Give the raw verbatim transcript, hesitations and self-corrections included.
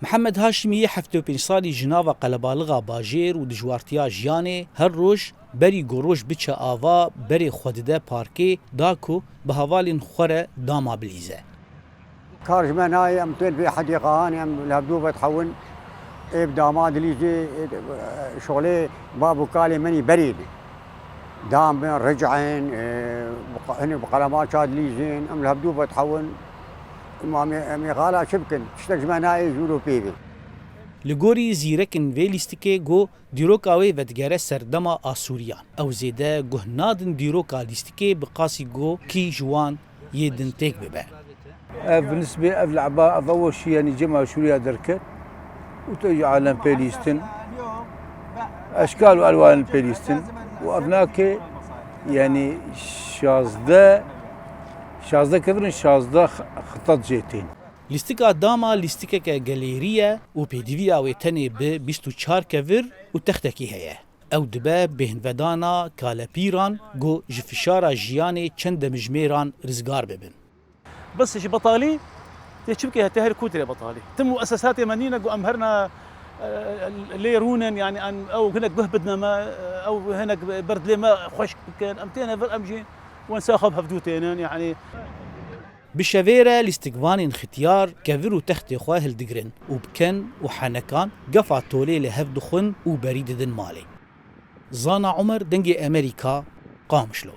Mihemed Haşimî yê heftê û pênc salî ji nava qelebalixa bajêr û dijwartiya jiyanê her roj berî ku roj biçe ava berê xwe dide parkê da ku bi hevalên xwe re dama bilîze. Kar ji me nayê, em tên vê hedîqahanê, em li hevdû vedihewin, ê bi dama dilîzê, ê, şolê bav û kalê min î berê ne. Dam bin, ric'in, e, bi qa-, hinî bi qelemaça dilîzên, em li hevdû vedihewin. Ema em ê, em ê xala çi bikin? Tiştek ji me nayê ji wilo pê bê. Li gorî zîrekên vê lîstikê ku dîroka wê vedigere ser dema Asûriyan. Ew zêde guh nadin dîroka lîstikê bi qasî ku kî ji wan yê din têk bibe. Ev nisbê, ev leba, ev ew şî, yanî cem Aşûriya derket û tu jî alem pê lîstin. Eşkal û elwan pê lîstin û ev nake, yanî şazdeh, şazdeh kevirin, şazdeh xitat jê tên. Lîstika dama lîstikeke gelêrî ye û pêdiviya wê tenê bi bîst û çar kevir û textekî heye. Ew dibe bêhnvedana kalepîran ku ji fişara jiyanê çend demjimêran rizgar bibin. Bes ji betalî tê çi bike, tê her kûtirê betalî. Tim û esesatê me nîne ku em herna, e, lê rûnin, yani em ew hinek guh bidine me, ew hinek ber dilê me xweşk bikin. Em têne vir, em jî wensa xwe bi hevdû tênin, yani. Bi şevê re lîstikvanên xitiyar kevir û textê xwe hildigirin û bi ken û henekan gefa tolê li hev dixwin û berî didin malê. Zana Omer, Dengê Emerîka, Qamişlo.